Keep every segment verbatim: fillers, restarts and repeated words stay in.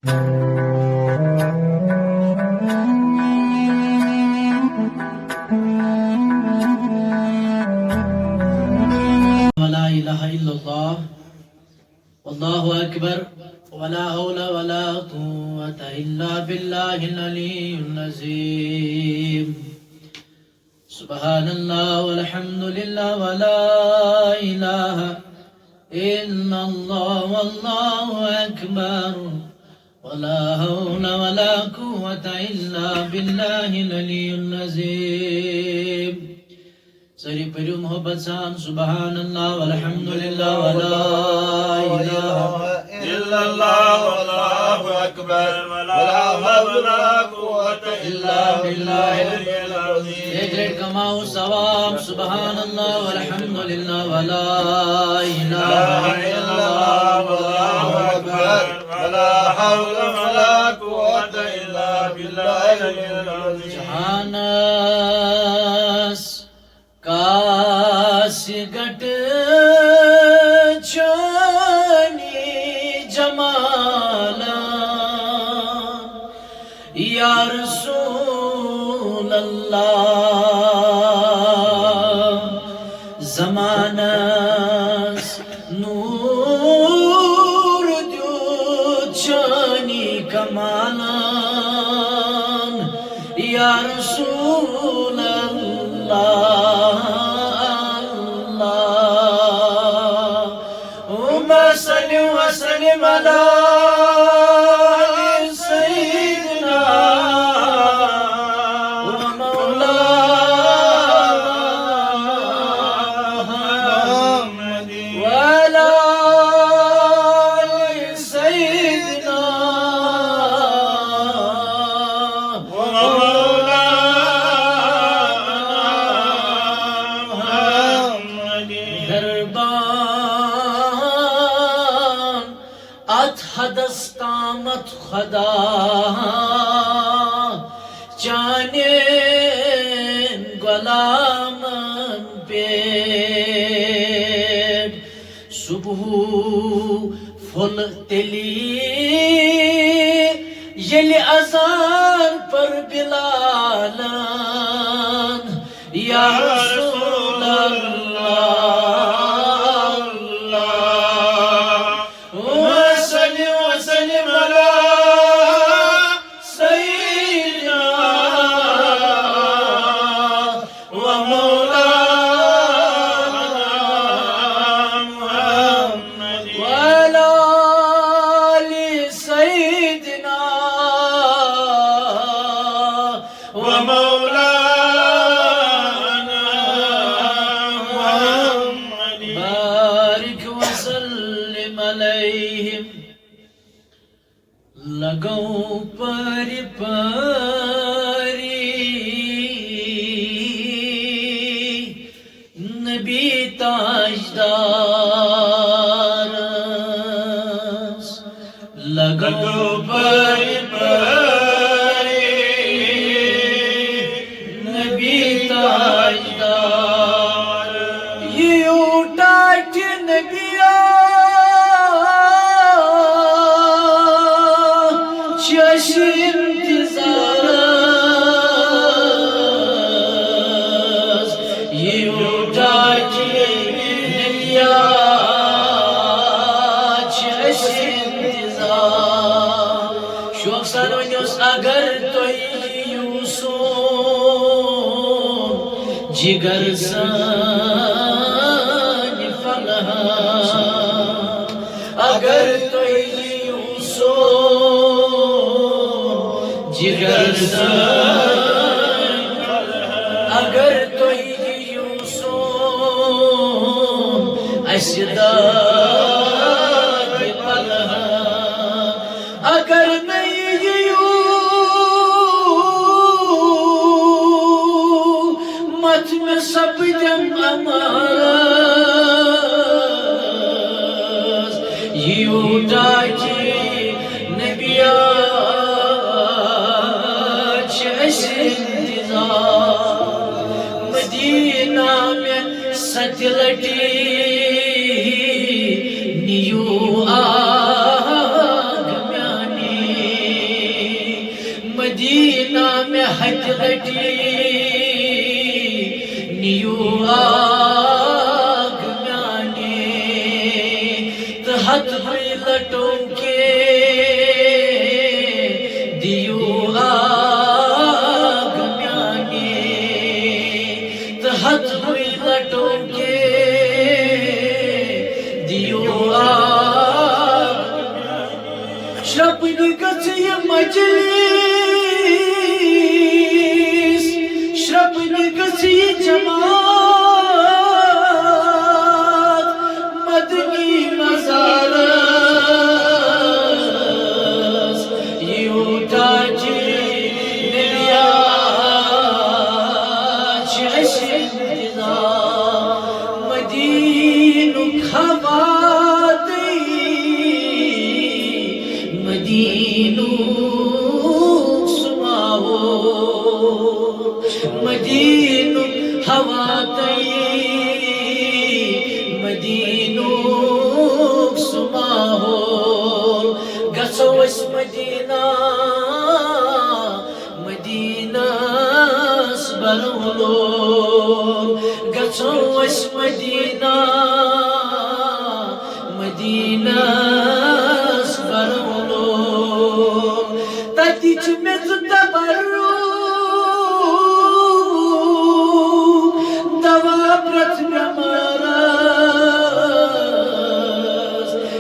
ولا إله إلا الله، والله أكبر، ولا حول ولا قوة إلا بالله العلي العظيم. سبحان الله والحمد لله ولا إله إلا الله والله أكبر، ولا حول ولا قوة إلا بالله العلي العظيم. سٲری پٔرِو محبت سان، سبحان اللہ والحمد للہ ولا الہ الا اللہ واللہ اکبر، ولا حول ولا قوة الا باللہ العلی العظیم۔ ایک لٹ کماؤ ثواب، سبحان اللہ والحمد للہ ولا الہ الا اللہ واللہ اکبر، ولا حول ولا قوة الا باللہ العلی العظیم۔ جہانس کاسہِ گٹہٕ چٲنی جمالہ، یا رسول اللہ، زمانس نور دیُت چٲنی کمالن، یا رسول اللہ، اللہم صل وسلم علی سیدنا و مولانا محمد وعلی آل سیدنا و مولانا محمد۔ مہربان اتھ حدس تامتھ خدا چانین غلامن پٮ۪ٹھ۔ صبح پھوٚل تیٚلی ییٚلہِ اذان پٔر بلالن، یا رسول اللہ، اللہم صل وسلم علی سیدنا و مولانا محمد وعلی آل سیدنا و مولانا محمد۔ بارک وسلم علیہم۔ لگو پاری پاری نبی تاجدارس، لگو پاری پاری نبی تاجدار۔ یِیِو ٹاٹھہِ نبیا چھِ اَسہِ انتظار۔ یِیِو ٹاٹھہِ نبیا چھِ اَسہِ انتظار۔ شوق سان ؤنِو، اگر تُہۍ یِیِو سون جگر سانہِ فلحہ، اگر تُہۍ یِیِو سون جگر سانہِ، اگر تُہۍ یِیِو سون اَسہِ دادِ فلحہ، اگر نہٕ یِیِو، متھ مےٚ سپدٮ۪م امارس۔ یِیِو ٹاٹھہِ نبیا چھِ اَسہِ انتظار۔ مدینہ مےٚ ستہِ لٹہِ نِیِو آگ میٛانہِ مدینہ میں ہتہِ لٹی نیو آگ میانے، تہٕ ہتہٕ لٹو کے دیو آگ میانے، تہٕ ہتہٕ لٹو کے دیو آگ۔ شرپنہِ گژھِ یہِ مجلس، شرپنہِ گژھِ یہِ جماعت، مدنی مزارس، یوٗتاہ چھِ نبیا چھِ اَسہِ انتظار۔ مدینُک ہوا تہٕ مدینُک سُہ ماحول، مدینُک ہوا تہٕ مدینُک سُہ ماحول۔ گژھو أسۍ مدینہ، مدینس برو لول، گژھو أسۍ مدینہ، مدینس برو لول۔ تتہِ چھِ میٚژ تبرک، دوا پرٛٮ۪تھ بٮ۪مارس،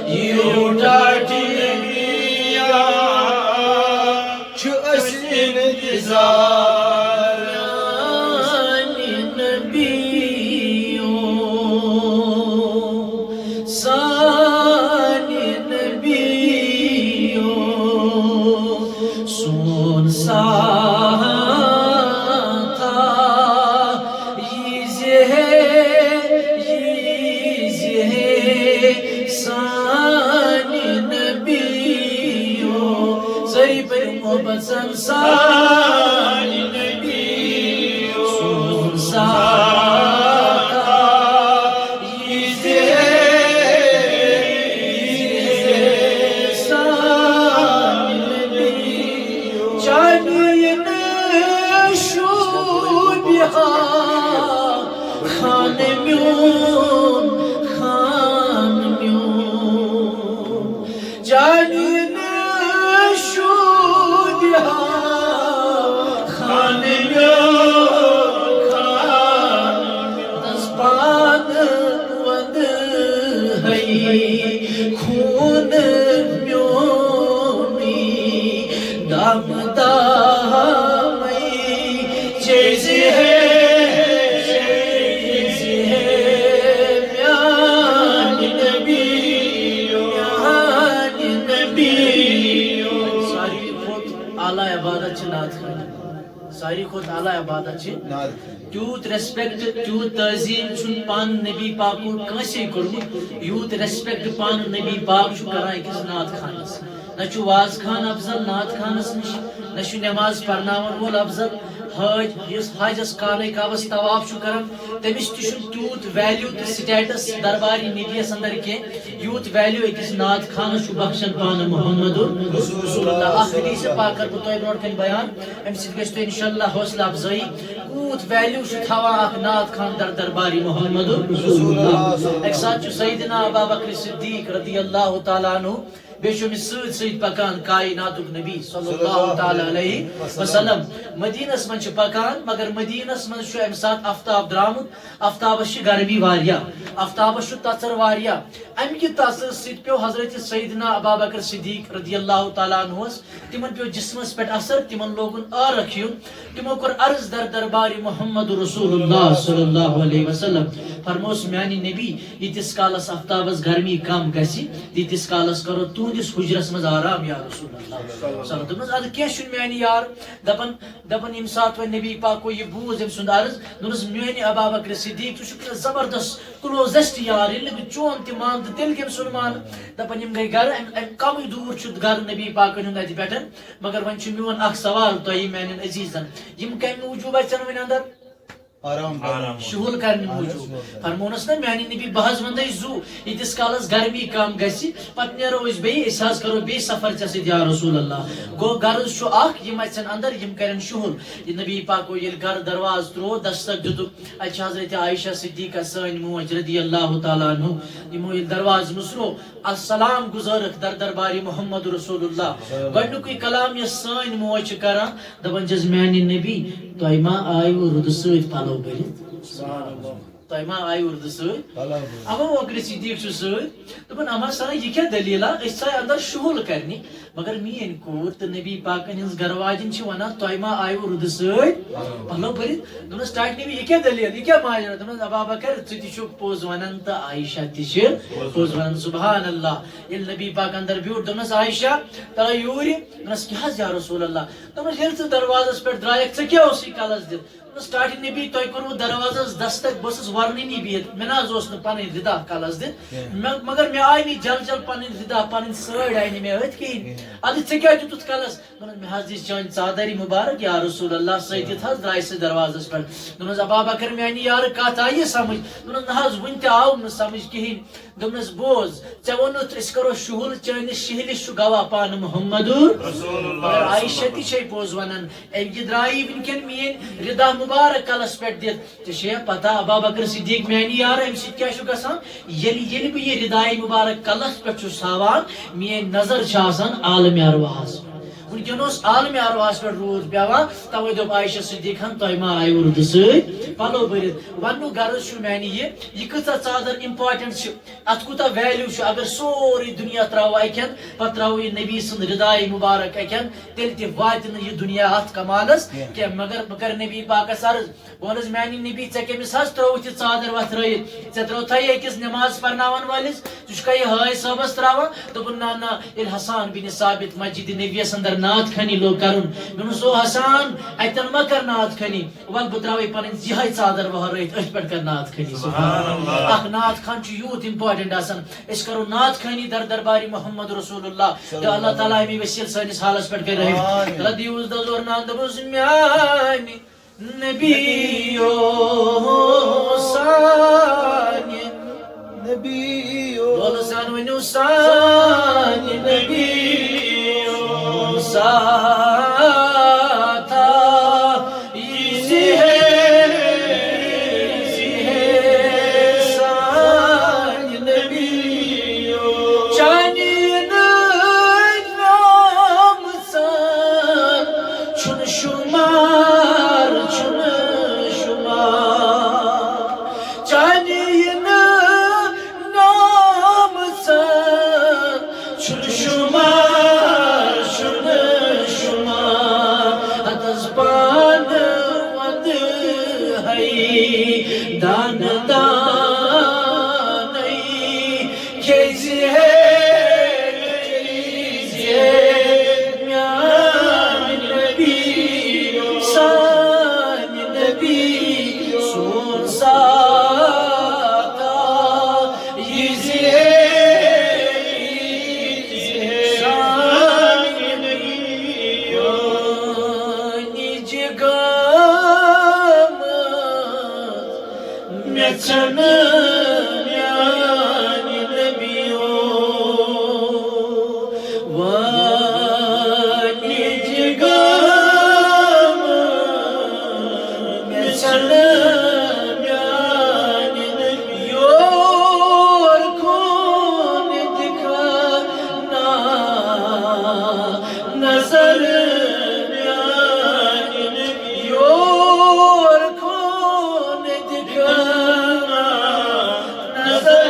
یوٗٹاٹی چھُ اَسہِ انتظار۔ سانہِ نبیو، سانہِ نبیو، سون ساتھا، ییٖزِ ہے، ییٖزِ ہے سانہِ نبیو۔ سٲری پٔرِو محبت سان، سانہِ نبیو۔ سون ساتھا، ییٖزِ ہے، ییٖزِ ہے سانہِ نبیو۔ چانہِ نہٕ شوٗبہِ ہا خانہٕ میون، خانہٕ میون۔ چانہِ نہٕ شوٗبہِ ہا خانہٕ میون، خانہٕ میون۔ تس پانہٕ وندٕ ہے خوٗن میونٕے۔ دم دامے چیزِ ہے، چیزِ ہے میانہِ نبی، میانہِ نبی۔ ساروی کھۄتہٕ اعلیٰ عبادت چھِ نعت خوانی۔ ساروی کھۄتہٕ اعلیٰ عبادت چھِ نعت خوانی۔ تیوٗت respect، تیوٗت تعظیٖم چھُنہٕ پانہٕ نبی پاکو کٲنٛسے کوٚرمُت، یوٗت respect پانہٕ نبی پاک چھُ کران أکِس نعت خوانس۔ نہ چھُ واز خان افضل نعت خانس نِش، نہ چھُ نٮ۪ماز پرناون وول افضل۔ حٲج، یُس حجس کعبہ کعبس طواف چھُ کران، تٔمِس تہِ چھُنہٕ تیوٗت value تہٕ status دربارِ نبیَس اندر کینٛہہ، یوٗت value أکِس نعت خانس چھُ بخشان پانہٕ محمد رسول اللہ۔ اکھ حدیث پاک کرٕ بہٕ تۄہہِ برونٛٹھ کنہِ بیان، امہِ سۭتۍ گژھِ تۄہہِ انشاءاللہ حوصلہٕ افزٲیی، کوٗت value چھُ تھاوان اکھ نعت خان در دربارِ محمد رسول اللہ۔ اکہِ ساتہٕ چھُ سیدنا ابا بکر صدیق رضی اللہ تعالیٰ عنہ بیٚیہِ چھُ أمِس سۭتۍ سۭتۍ پکان کائناتُک نبی صلی اللہ تعالیٰ علیہ وسلم۔ مدینس منٛز چھِ پکان، مگر مدینس منٛز چھُ اَمہِ ساتہٕ آفتاب درٛامُت۔ آفتابس چھِ گرمی واریاہ، آفتابس چھُ تژر واریاہ۔ اَمہِ کہِ تژرٕ سۭتۍ پیوٚو حضرت سیدنا ابا بکر صدیق رضی اللہ تعالیٰ عنہس، تِمن پیوٚو جسمس پٮ۪ٹھ اثر، تِمن لوگُن عٲرق یُن۔ تِمو کوٚر عرض در دربارِ محمد رسول اللہ صلی اللہ علیہ وسلم۔ فرموس، میانہِ نبی، ییٖتِس کالس آفتابس گرمی کم گژھِ، تیٖتِس کالس کرو تُہنٛدِس حُجرس منٛز آرام، یا رسول اللہ۔ صلی اللہ علیہ وسلم۔ دوٚپنس، ادٕ کینٛہہ چھُنہٕ میانہِ یار۔ دپان، دپان ییٚمہِ ساتہٕ وۄنۍ نبی پاکو یہِ بوٗز أمۍ سُنٛد عرض، دوٚپنس، میانہِ ابا بکر صدیق، ژٕ چھُکھ مےٚ زبردست closest یار، ییٚلہِ نہٕ بہٕ چون تہِ مانہٕ تہٕ تیٚلہِ کٔمۍ سُنٛد مانہٕ؟ دپان یِم گٔے گرٕ، امہِ، امہِ کمٕے دوٗر چھُ گرٕ نبی پاکن ہُنٛد اتہِ پٮ۪ٹھ، مگر وۄنۍ چھُ میون اکھ سوال تۄہہِ میانٮ۪ن عزیزن، یِم کمہِ موٗجوٗب اژن وۄنۍ اندر؟ آرام۔ شُہُل کرنہٕ موٗجوٗب۔ فرمونس نا میانہِ نبی، بہٕ حظ ونہٕ تۄہہِ زُو، ییٖتِس کالس گرمی کم گژھِ، پتہٕ نیرو أسۍ بیٚیہِ، أسۍ حظ کرو بیٚیہِ سفر ژےٚ سۭتۍ یا رسول اللہ۔ گوٚو غرض چھُ اکھ، یِم اژن اندر، یِم کرن شُہُل۔ یہِ نبی پاکو ییٚلہِ گرٕ دروازٕ تروو، دستک دیُتُکھ، اتہِ چھِ حضرت عائشہ صدیقہ سٲنۍ موج رضی اللہ تعالیٰ عنہ، یِمو ییٚلہِ دروازٕ مُژروو، السلام گُزٲرٕکھ در دربارِ محمد رسول اللہ۔ گۄڈنیُکُے کلام یۄس سٲنۍ موج چھِ کران، دپان چھس، میانہِ نبی، تۄہہِ ما آیوٕ رُدٕ سۭتۍ پلو بٔرِتھ؟ تۄہہِ ما آیوٕ رُدٕ سۭتۍ؟ پلو بٔرِتھ۔ ابو بکر صدیق چھُ سۭتۍ۔ دوٚپُن، اما سنا، یہِ کیٛاہ دٔلیٖلہ؟ أسۍ ژاے اندر شُہُل کرنہِ، مگر میٲنۍ کوٗر تہٕ نبی پاکن ہٕنٛز گرٕ واجٮ۪ن چھِ ونان، تۄہہِ ما آیوٕ رُدٕ سۭتۍ پلو بٔرِتھ؟ دوٚپنس، ٹاٹھۍ نبی، یہِ کیٛاہ دٔلیٖل؟ یہِ کیٛاہ ماجرا؟ دوٚپنس، ابا بکر، ژٕ تہِ چھُکھ پوٚز ونان تہٕ عائشہ تہِ چھِ پوٚز ونان۔ سبحان اللہ۔ ییٚلہِ نبی پاک اندر بیوٗٹھ، دوٚپنس، عائشہ، ترا یوٗرۍ۔ دوٚپنس، کیٛاہ حظ یا رسول اللہ؟ دوٚپنس، ییٚلہِ ژٕ دروازس پٮ۪ٹھ درٛایکھ، ژےٚ کیٛاہ اوسُے کلس دِتھ؟ دوٚپنس، ٹاٹھۍ نبی، تۄہہِ کوٚروٕ دروازس دستک، بہٕ اوسُس ورنٕنی بِہِتھ، مےٚ نہ حظ اوس نہٕ پنٕنۍ رِدا کلس دِتھ۔ کینٛہہ۔ مےٚ، مگر مےٚ آے نہٕ جل جل پنٕنۍ رِدا، پنٕنۍ سٲڑۍ آے نہٕ مےٚ أتھۍ کِہیٖنۍ۔ کینٛہہ۔ ادٕ ژےٚ کیٛاہ دیُتُتھ کلس؟ دوٚپنس، مےٚ حظ دِژ چٲنۍ ژادرِ مُبارک یا رسول اللہ، سۄے دِتھ حظ درٛاے سۄ دروازس پٮ۪ٹھ۔ دوٚپنس، ابا بکر، میانہِ یارٕ کتھ آیہِ سمجھ؟ دوٚپنس، نہ حظ، وُنہِ تہِ آو نہٕ سمجھ کِہیٖنۍ۔ دوٚپنس، بوز، ژےٚ ووٚنُتھ أسۍ کرو شُہُل، چٲنِس شِہلِس چھُ گواہ پانہٕ محمد۔ رسول اللہ۔ مگر عائشہ تہِ چھے پوٚز ونان، أمۍ یہِ درٛایی وٕنکٮ۪ن میٲنۍ رِدا مُبارک کلس پٮ۪ٹھ دِتھ۔ ژےٚ چھےٚ پتہ، ابا بکر صدیق میانہِ یارٕ، امہِ سۭتۍ کیٛاہ چھُ گژھان؟ ییٚلہِ، ییٚلہِ بہٕ یہِ رداے مُبارک کلس پٮ۪ٹھ چھُس تھاوان، میٲنۍ نظر چھِ آسان عالمِ ارواحس۔ وٕنکٮ۪ن اوس عالمِ ارواحس پٮ۪ٹھ روٗد پٮ۪وان، توے دوٚپ عائشہ صدیقہن، تۄہہِ ما آیوٕ رُدٕ سۭتۍ پلو بٔرِتھ؟ وننُک غرض چھُ میانہِ یہِ، یہِ کۭژاہ ژادر important چھِ، اتھ کوٗتاہ value چھُ۔ اگر سورُے دُنیا ترٛاوو اَکہِ اَندٕ، پتہٕ ترٛاوو یہِ نبی سُنٛد رداے مُبارک اَکہِ اَندٕ، تیٚلہِ تہِ واتہِ نہٕ یہِ دُنیا اتھ کمالس کینٛہہ۔ کینٛہہ۔ مگر بہٕ کرٕ نبی پاکس عرض، بہٕ وَنس، میانہِ نبی، ژےٚ کٔمِس حظ ترٲوٕتھ یہِ ژادر وۄتھرٲیِتھ؟ ژےٚ ترٲوتھا یہِ أکِس نٮ۪ماز پرناون وٲلِس؟ ژٕ چھُکھا یہِ حٲج صٲبس تراوان؟ دوٚپُن، نہ، نہ۔ ییٚلہِ حسان بن ثابت مسجد نبیس اندر نعت خوانی لوگ کرُن، مےٚ ووٚنُس، او حسان، اتٮ۪ن مہ کر نعت خوانی، ول بہٕ تراوے پنٕنۍ یِہے ژادر وۄتھرٲیِتھ، أتھۍ پٮ۪ٹھ کر نعت خوانی۔ سبحان اللہ۔ اکھ نعت خوان چھُ یوٗت important آسان۔ أسۍ کرو نعت خوانی در دربارِ محمد رسول اللہ۔ تہٕ اللہ تعالیٰ امی وسیلہٕ سٲنِس حالس پٮ۪ٹھ کرِ رحم۔ آمین۔ رضی اوس دزور نان دوٚپُس، میانہِ نبیو سانہِ نبیو۔ بولو سان ؤنِو، سانہِ نبیو ساتھا یہِ زِ ہے، زِ ہے سانہِ نبیو۔ چانہِ ناوِ نام سان چھُنہٕ شُمار، چھُنہٕ شُمار۔ چانہِ یِنہٕ نام سان چھُنہٕ شُمار، چھُنہٕ شُمار۔ ہتس پانہٕ وندٕ ہے دانہٕ دانَے۔ کھیزِ ہے، کھیزِ ہے، میانہِ نبی، سانہِ نبی، سون ساتھا، یہِ زِ ہے، یہِ زِ ہے، سانہِ نبی، نِجہِ گامہٕ۔ مےٚ ژھٮ۪نہٕ میانہِ نبیو وٲنِج گامہٕ۔ مےٚ ژھٮ۪نہٕ میانہِ نبیو یور کُن دِکھا نا نظر میانہِ نبی یور کُن دِکھا نا نظر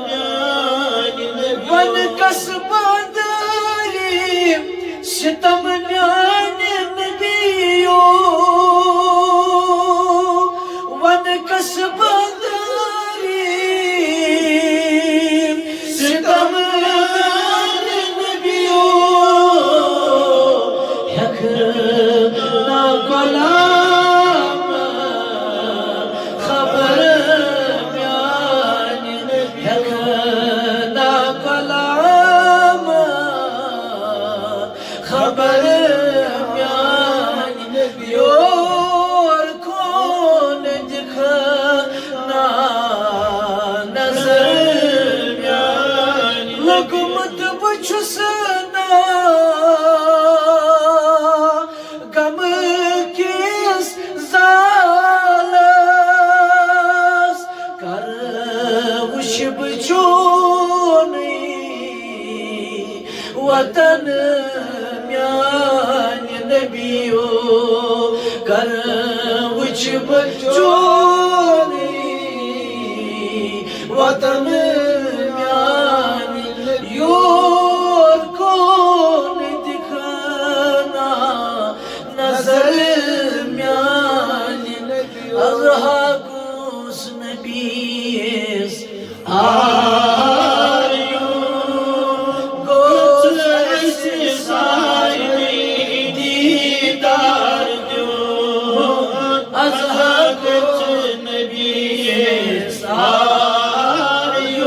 میانہِ نبی۔ وَن کس باداری ستم میانہِ نبیو، وَن کس باداری ستم نبیو، ہیٚکھ نا غلام خبر میانہِ، ہیٚکھ نا غلام خبر میانہِ، یور کُن میانہِ نبیو، کرٕ وٕچھِ بہٕ چونٕے وطن میانہِ، یور کون دِکھنا نظر میانہِ، اضحیٰ گوٚژھ نبیَس آریُن، گوٚژھ اَسہِ سارنٕے دیٖدار دیُن۔ اضحیٰ گوٚژھ نبیَس آریُن،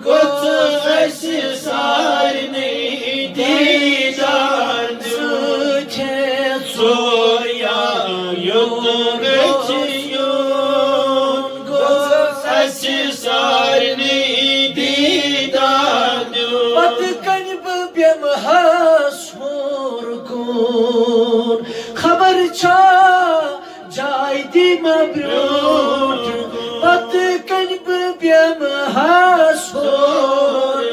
گوٚژھ اَسہِ سارنٕے دیٖدار دیُن۔ سۭتۍ ژور یار یوٚت گژھِ یُن، گوٚژھ اَسہِ سارنٕے دیٖدار دیُن۔ پتہٕ کنہِ بہٕ بیٚہمہٕ ہس ہیوٚر کُن، خبر چھا جاے دِمہ برٛونٛٹھ، پتہٕ کنہِ بہٕ بیٚہمہٕ ہس ہیوٚر۔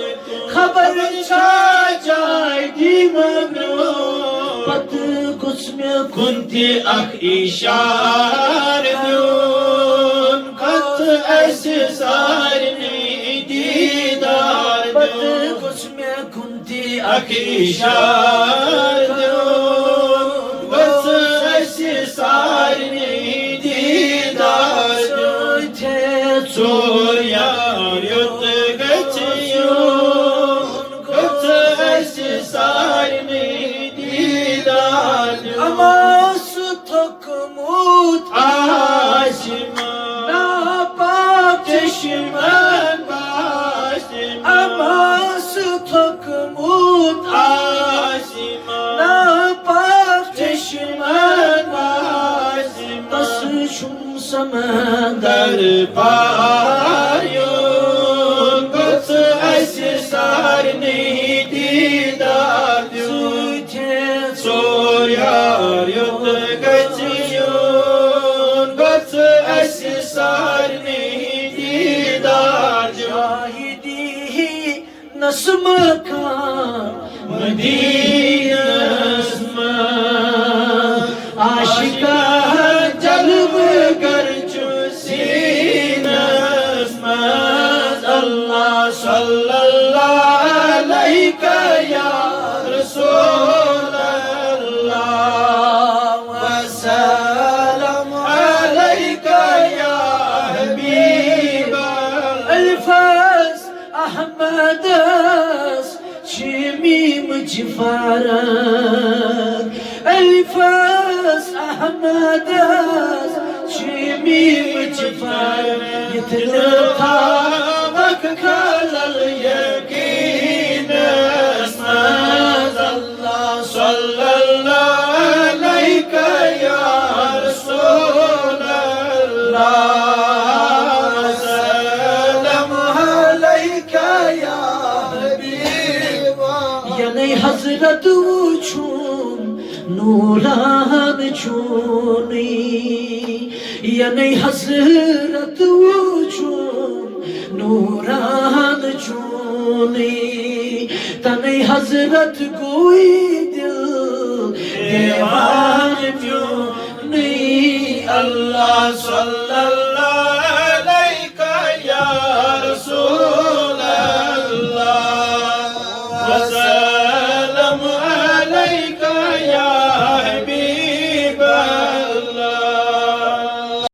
خبر چھا جاے دِمہ برٛونٛٹھ، پتہٕ گوٚژھ مےٚ کُن تہِ اکھ اِشارٕ دیُن، گوٚژھ اَسہِ سارنٕے دیٖدار دیُن۔ پتہٕ گوٚژھ مےٚ کُن تہِ اکھ اِشارٕ دیُن، گوٚژھ اَسہِ سارنٕے دیٖدار دیُن۔ سۭتۍ ژور یار یوٚت گژھِ یُن، گوٚژھ اَسہِ سارنٕے دیٖدار دیُن۔ اما سُہ تھوٚکمُت آسہِ ناپاک چشمن باسہِ، اما سُہ تھوٚکمُت آسہِ ناپاک چشمن باسہِ، تس چھُم سمندر پار یُن، گوٚژھ اَسہِ سارنٕے دیٖدار دیُن۔ سۭتۍ ژور یار یوٚت گژھِ یُن، گوٚژھ اَسہِ سارنٕے دیٖدار دیُن۔ شاہدی نسمہ کان مدینس منٛز، عاشقہ جلوٕ گر چھُ سیٖنس منٛز۔ اللہ صلی اللہ علیک یا رسول اللہ، وسلام علیک یا حبیب اللہ۔ الفاظ احمدس چھِ میٖمٕچ فرق، الفاظ احمدس چھِ میٖمٕچ فرق۔ یِتھ نہٕ تھاوکھ خلل یقیٖنس منٛز۔ اللہ صلی اللہ علیک یا رسول اللہ، سلام علیک یا حبیب اللہ۔ یعنی حضرت وُچھُن نوران چونٕے، یعنی حضرت وُچھُن نوران چونٕے، تنے حضرت گوئی دل دیوان چونٕے۔ اللہ صلی اللہ